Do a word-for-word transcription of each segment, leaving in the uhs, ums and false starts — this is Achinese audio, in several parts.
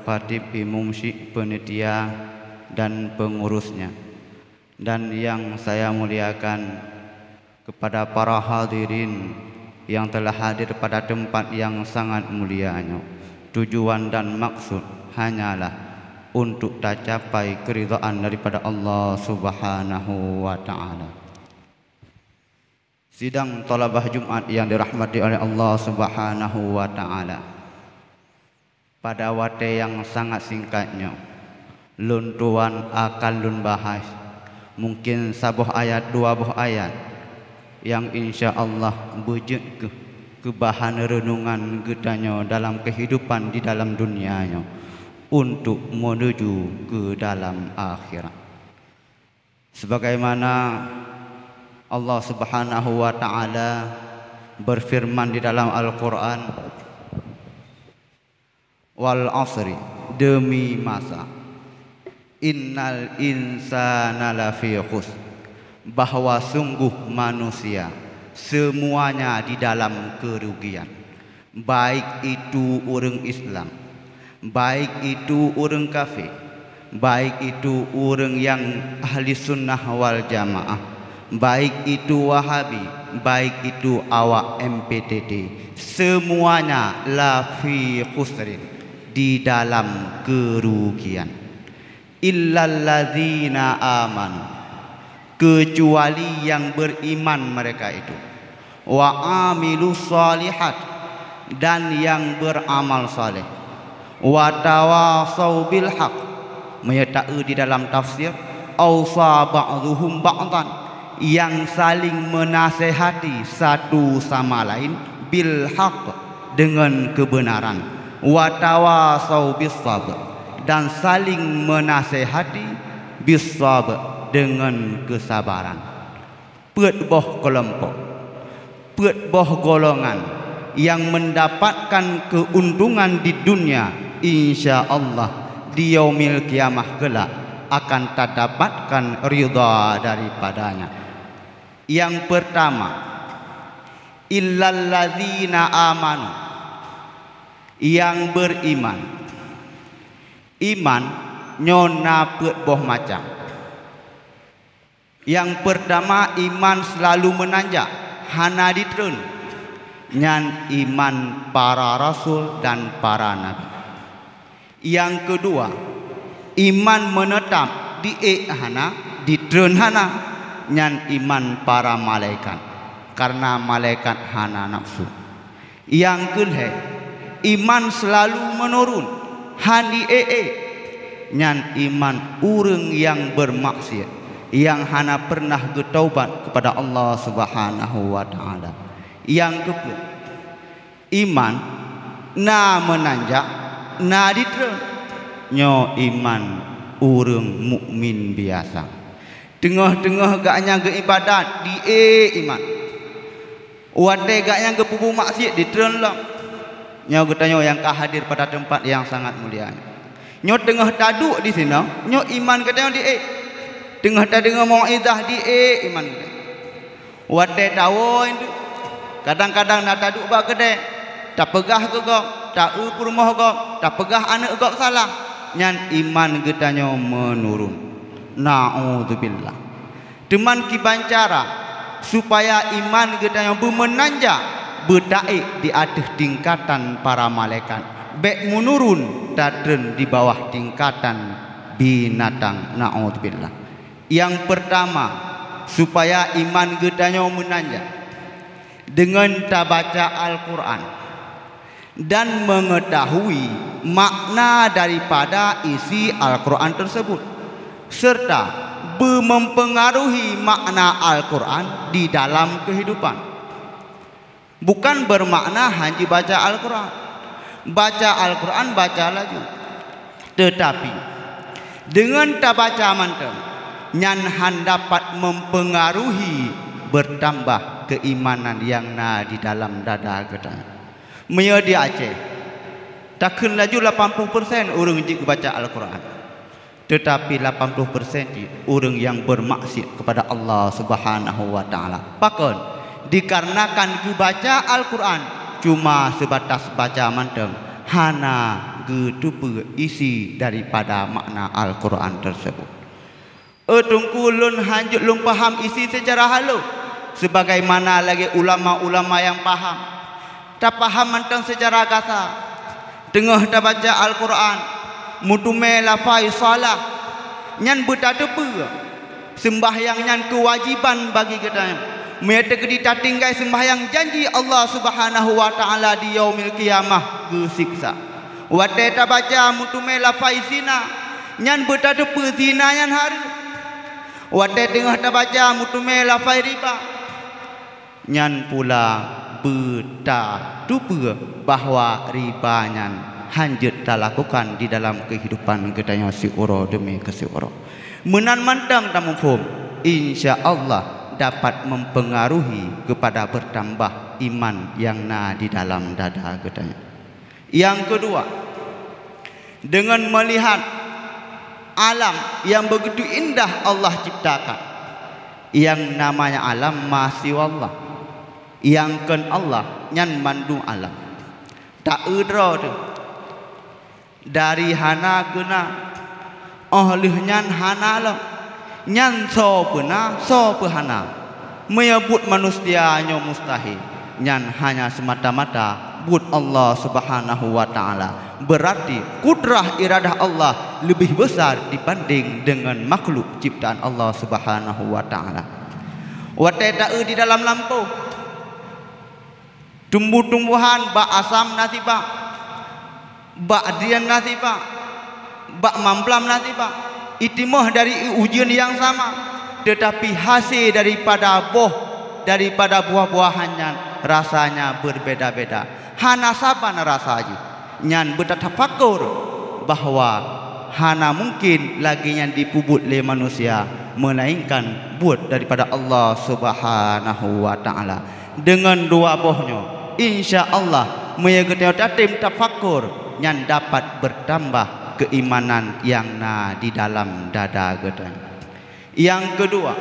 Khatib, imum syik, panitia, dan pengurusnya. Dan yang saya muliakan, kepada para hadirin yang telah hadir pada tempat yang sangat mulia nyoe. Tujuan dan maksud hanyalah untuk tacapai keridhaan daripada Allah Subhanahu wa Ta'ala. Sidang thalabah Jumat yang dirahmati oleh Allah Subhanahu wa Ta'ala. Pada watée nyang sangat singkat nyoe, lôn tuan akan lôn bahas mungken saboh ayat, dua boh ayat nyang insya Allah beujeuet keu, keu bahan reunungan geutanyoe dalam keuhidupan di dalam dunia nyoe untuk meunuju keu dalam akhirat. Sebagaimana Allah Subhanahu wa Ta'ala berfirman di dalam Al-Quran, "Wal asri, demi masa, innal insana lafi khusr, bahwa sungguh manusia semuanya di dalam kerugian." Baik itu ureuëng Islam, baik itu ureuëng kafé, baik itu ureuëng nyang ahli sunnah wal jamaah, baik itu Wahabi, baik itu awak M P T T, semuanya lafi khusrin, di dalam kerugian. Illalladzina amanu, kecuali yang beriman mereka itu, wa amilus shalihat, dan yang beramal saleh, wa tawasau bil haq, meunyoe taeu di dalam tafsir, ausa ba'dhuhum ba'dhan, yang saling menasehati satu sama lain, bil haq, dengan kebenaran, wa tawasau bis sabr, dan saling menasehati bis sabr, dengan kesabaran. Peuet boh keulompok, peuet boh golongan nyang mendapatkan keuntungan di dunia, insya Allah di yaumil qiyamah kelak akan tadapatkan ridha daripada-Nya. Nyang pertama, illalladzina amanu, nyang beriman. Iman nyoe na peuet boh macam. Nyang pertama, iman selalu meunanjak, hana jitreun, nyan iman para rasul dan para nabi. Nyang keudua, iman meuneutab, jiék hana, jitreun hana, nyan iman para malaikat, kareuna malaikat hana nafsu. Nyang keulhée, iman seulalu meunurun, hana jiék-ék, nyan iman ureuëng nyang beurmaksiat, nyang hana peureunah geutaubat keupada Allah Subhanahu wa Ta'ala. Nyang keupeuet, iman na meunanjak, na jitreun. Nyoe iman ureuëng mukmin biasa. Teungoh-teungoh gobnyan geuibadat, jiék iman. Watée gobnyan geupeubuet maksiat, jitreun lom. Nyoe geutanyoe nyang ka hadir pada teumpat nyang sangat mulia nyoe. Nyoe teungoh taduek disinoe, nyoe iman geutanyoe jiék. Teungoh tadeungoe mauizah, jiék iman geutanyoe. Watée tawoe indeuek, kadang-kadang na taduek bak keudée, tapeugah keu gob, ta-eu peurumoh gob, tapeugah aneuëk gob salah, nyan iman geutanyoe meunurun. Na'udzubillah. Teuma kiban cara supaya iman geutanyoe beumeunanjak, beutaék di ateueh tingkatan para malaikat, bék meunurun tatreun di bawah tingkatan binatang. Na'udzubillah. Nyang peurtama, supaya iman geutanyoe meunanjak, deungon tabaca Al-Qur'an dan meungeutahui makna daripada isi Al-Qur'an teuseubut, seureuta beumeupeungaruhi makna Al-Qur'an di dalam keuhidupan. Bukan beurmakna hana jibaca Al-Qur'an. Baca Al-Qur'an, baca laju. Teutapi, deungon tabaca mantong, nyan hana dapat meumpeungaruhi beurtambah keuimanan nyang na di dalam dada geutanyoe. Meunyoe di Aceh, takheun laju lapan ploh persen ureuëng jeuet geubaca Al-Qur'an. Teutapi lapan ploh persen cit ureuëng nyang beurmaksiat keupada Allah Subhanahu wa Ta'ala. Pakon? Dikarenakan geubaca Al-Qur'an cuma seubatas baca mantong, hana geuteupeue isi daripada makna Al-Quran tersebut. Eh, Teungku, lôn hanjeuet lôn paham isi seucara halo, sebagaimana lagée ulama-ulama nyang paham. Tapaham mantong seucara gasa. Teungoh tabaca Al-Quran, meuteumé lafai salah, nyan beutateupeue seumbahyang nyan keuwajiban bagi geutanyoe. Meunyoe teukeudi tatinggai seumbahyang, janji Allah Subhanahu wa Ta'ala di Yaumil Qiyamah geusiksa. Watée tabaca meuteumé lafai zina, nyan beutateupeue zina nyan hareuem. Watée teungoh tabaca meuteumé lafai riba, nyan pula beutateupeue bahwa riba nyan hanjeuet talakukan di dalam keuhidupan geutanyoe siuroe deumi keu siuroe. Meunan mantong tamuphom, insya Allah dapat mempengaruhi keupada bertambah iman nyang na di dalam dada geutanyoe. Nyang keudua, deungon meulihat alam nyang begitu indah Allah ciptakan. Nyang namanya alam ma siwa Allah. Nyang kon Allah nyan mandum alam. Ta-eu droe teuh. Dari hana keu na, óh lheueh nyan hana lom. Nyan soe peue na, soe peue hana. Meunyoe buet manusia nyoe mustahil, nyan hanya seumata-mata buet Allah Subhanahu wa Ta'ala. Beurati kudrah iradah Allah leubeh besar dibanding deungon makhluk ciptaan Allah Subhanahu wa Ta'ala. Watée ta-eu di dalam lampôh, tumbuh-tumbuhan bak asam na sibak, bak drien na sibak, bak mamplam na sibak, itimoh dari ujeuen nyang sama, teutapi hase daripada boh, daripada buah-buahan nyan rasanya berbeda-beda. Hana saban rasa jih. Nyan beutatafakur bahwa hana mungken lagée nyan jipeubuet lé manusia, meulainkan buet daripada Allah Subhanahu wa Ta'ala. Deungon dua boh nyoe, insya Allah, meunyoe geutanyoe tatem tafakur, nyan dapat beurtambah keuimanan nyang na di dalam dada geutanyoe. Nyang keudua,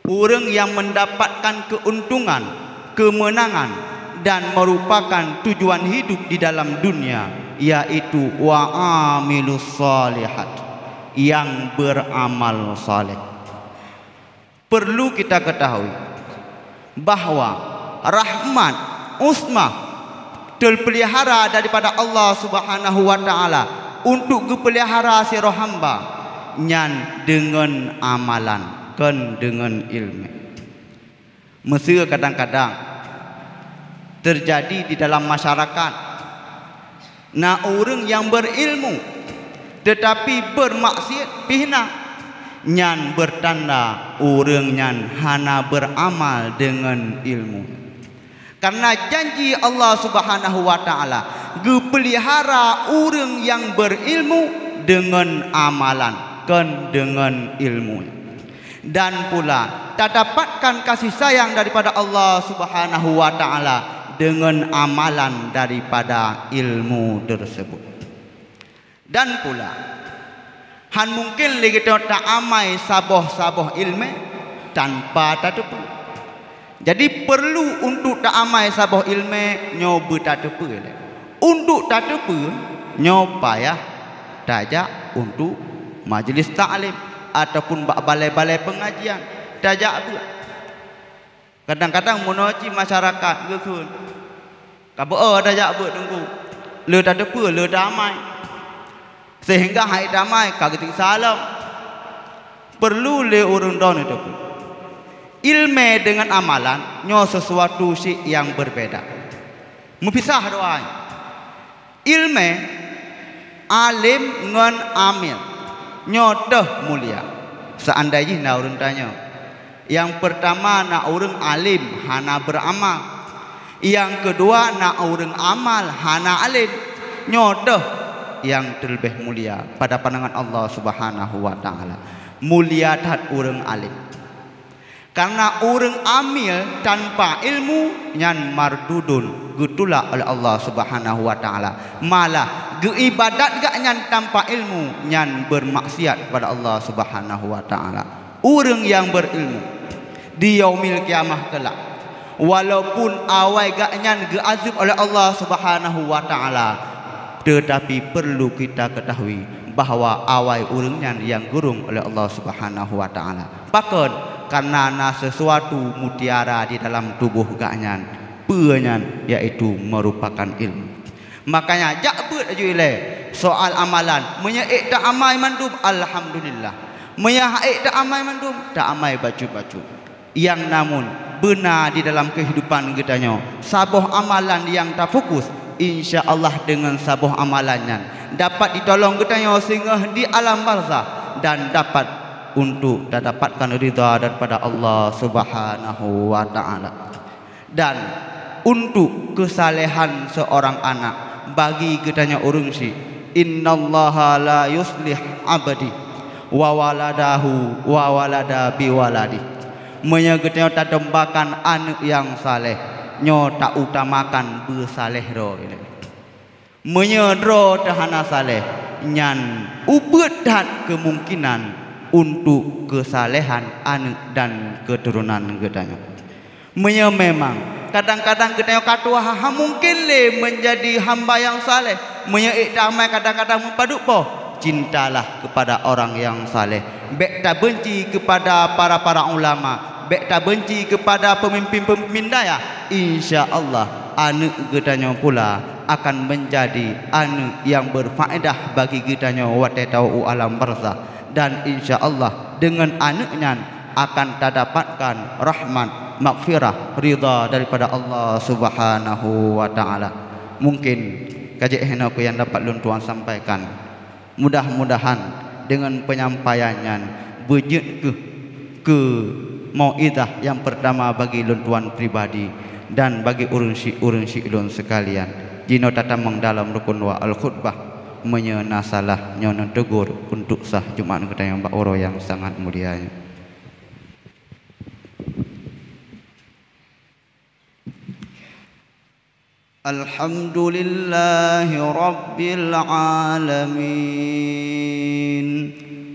ureuëng nyang meundapatkan keuuntongan, keumeunangan, dan meurupakan tujuan hidup di dalam dunia, yaitu wa amilus shalihat, nyang beuramal saleh. Perlu kita ketahui bahwa rahmat, usmah, teupeulihara daripada Allah Subhanahu wa Ta'ala untuk geupeulihara sidroe hamba nyan deungon amalan, kon deungon iéleumé. Meuseu kadang-kadang teujadi di dalam masyarakat, na ureuëng nyang beurilmu, teutapi beurmaksiet pih na, nyan beurtanda ureuëng nyan hana beuramal deungon iéleumé. Kareuna janji Allah Subhanahu wa Ta'ala geupeulihara ureuëng nyang beurilmu deungon amalan, kon deungon iéleumé. Dan pula tadapatkan kasih sayang daripada Allah Subhanahu wa Ta'ala deungon amalan daripada iéleumé teusebut. Dan pula, hán mungken lé geutanyoe ta-amai saboh-saboh iéleumé tanpa tateupeue. Jadi, peurlu untuk ta-amai saboh iéleumé nyoe beutateupeue lé. Untuk tateupeue nyoe payah tajak untuk majelis taklim ataupun bak balai-balai peungajian. Tajak beuet. Kadang-kadang meunoe cit masyarakat geukheun, "Ka beu-o tajak beuet Teungku, le tateupeue, le ta-amai." Seuhingga hai ta-amai ka geutiksa lom. Peurlu lé ureuëng droeneuh tateupeue, iéleumé deungon amalan nyoe sisuatu cit nyang beurbeda. Meupisah dua. Iéleumé, além ngon amil, nyoe teuh mulia. Seuandai jih na ureuëng tanyoe, nyang peurtama na ureuëng além hana beuramal, nyang keudua na ureuëng amal hana além, nyoe teuh nyang teuleubeh mulia pada pandangan Allah Subhanahu wa Ta'ala. Mulia that ureuëng além. Kareuna ureuëng amil tanpa iéleumé nyan mardudun, geutulak oleh Allah Subhanahu wa Ta'ala. Malah geuibadat gak nyan tanpa iéleumé nyan beurmaksiat kepada Allah Subhanahu wa Ta'ala. Ureuëng nyang beurilmu di Yaumil Qiyamah keulak, Walaupun awai gaknyan geuazeueb oleh Allah Subhanahu wa Ta'ala, teutapi peurlu kita keutahui bahwa awai ureuëng nyan nyang geurhom oleh Allah Subhanahu wa Ta'ala. Pakon? Karena na sesuatu mutiara di dalam tuboh gaknyan. Peue nyan? Yaitu merupakan ilmu. Makanya, jak beuet laju ilée soal amalan. Meunyoe ék ta amai mandum, alhamdulillah. Meunyoe hana ék ta amai mandum, ta amai bacut-bacut. Nyang namun beuna di dalam keuhidupan geutanyoe, saboh amalan nyang tafokus, insya Allah deungon saboh amalan nyan dapat jitulông geutanyoe singoh di alam barzakh dan dapat untuk tadapatkan ridha daripada Allah Subhanahu wa Ta'ala. Dan untuk keusalehan seurang anak, bagi geutanyoe ureuëng syiek, "Innallaha la yuslih abdi wa waladahu wa walada bi waladi." Meunyoe geutanyoe tateumbakan aneuëk nyang saleh, nyoe tautamakan beusaleh droe. Meunyoe droe teuh hana saleh, nyan ubeuet that keumungkinan untuk keusalehan aneuëk dan keuturonan geutanyoe. Meunyoe memang kadang-kadang geutanyoe ka tuha, hana mungken lé meunjadi hamba nyang saleh. Meunyoe ék ta amai kadang-kadang meupadub poh, cintalah kepada orang yang saleh. Bék tabenci kepada para-para ulama, bék tabenci kepada peumimpin-peumimpin dayah. Insya Allah, aneuëk geutanyoe pula akan meunjadi aneuëk nyang beurfaedah bagi geutanyoe watée tawoe u alam barzakh. Dan insya Allah, deungon aneuëk nyan akan tadapatkan rahmat, maghfirah, ridha daripada Allah Subhanahu wa Ta'ala. Mungken ka jeuet hinoe keuh nyang dapat lôn tuan sampaikan. Mudah-mudahan deungon peunyampaian nyan beujeuet keuh keu mauidhah nyang peurtama bagi lôn tuan pribadi dan bagi ureuëng syiek-ureuëng syiek lôn seukalian. Jinoe tatamong dalam rukun dua al-khutbah, meunyoe na salah nyoe neuteugor untuk sah Jumat geutanyoe bak uroe nyang sangat mulia nyoe. الحمد لله رب العالمين،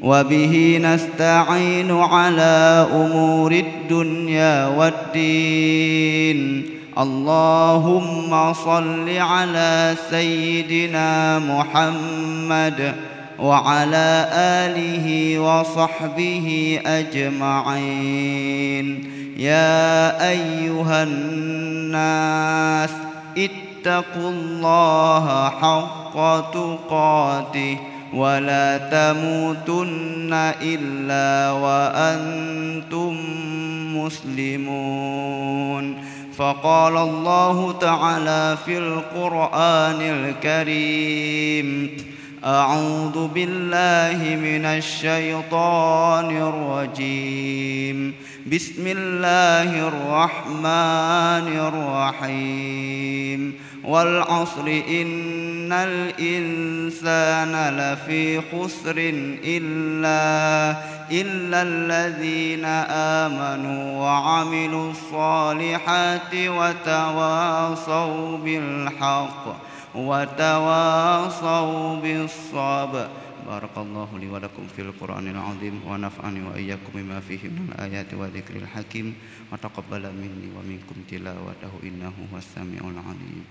وبه نستعين على أمور الدنيا والدين. اللهم صل على سيدنا محمد وعلى آله وصحبه أجمعين. يا أيها الناس، اتقوا الله حق تقاته ولا تموتن إلا وأنتم مسلمون. فقال الله تعالى في القرآن الكريم: أعوذ بالله من الشيطان الرجيم. بسم الله الرحمن الرحيم. والعصر إن الإنسان لفي خسر إلا، إلا الذين آمنوا وعملوا الصالحات وتواصوا بالحق وتواصوا بالصبر. بارك الله لي ولكم في القرآن العظيم، ونفعني وإياكم بما فيه من الآيات والذكر الحكيم، وتقبل مني ومنكم تلاوته إنه هو السميع العليم.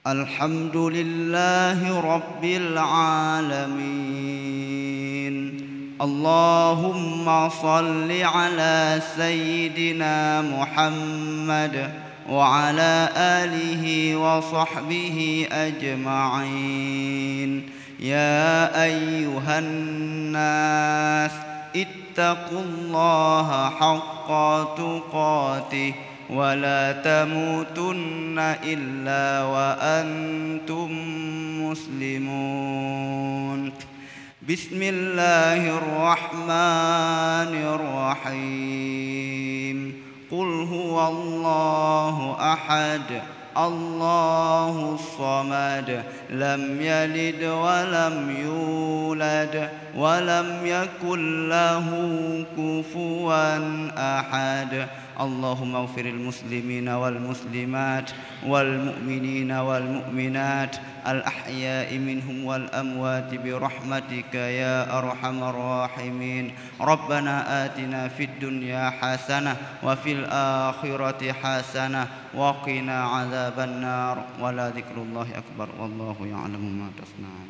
الحمد لله رب العالمين. اللهم صل على سيدنا محمد وعلى آله وصحبه أجمعين. يا أيها الناس، اتقوا الله حق تقاته ولا تموتن إلا وأنتم مسلمون. بسم الله الرحمن الرحيم. قل هو الله أحد. الله الصمد، لم يلد ولم يولد، ولم يكن له كفوا أحد. اللهم اغفر للمسلمين والمسلمات والمؤمنين والمؤمنات الأحياء منهم والأموات برحمتك يا أرحم الراحمين. ربنا آتنا في الدنيا حسنة وفي الآخرة حسنة وقنا عذاب النار. ولذكر الله أكبر. والله يعلم ما تصنعون.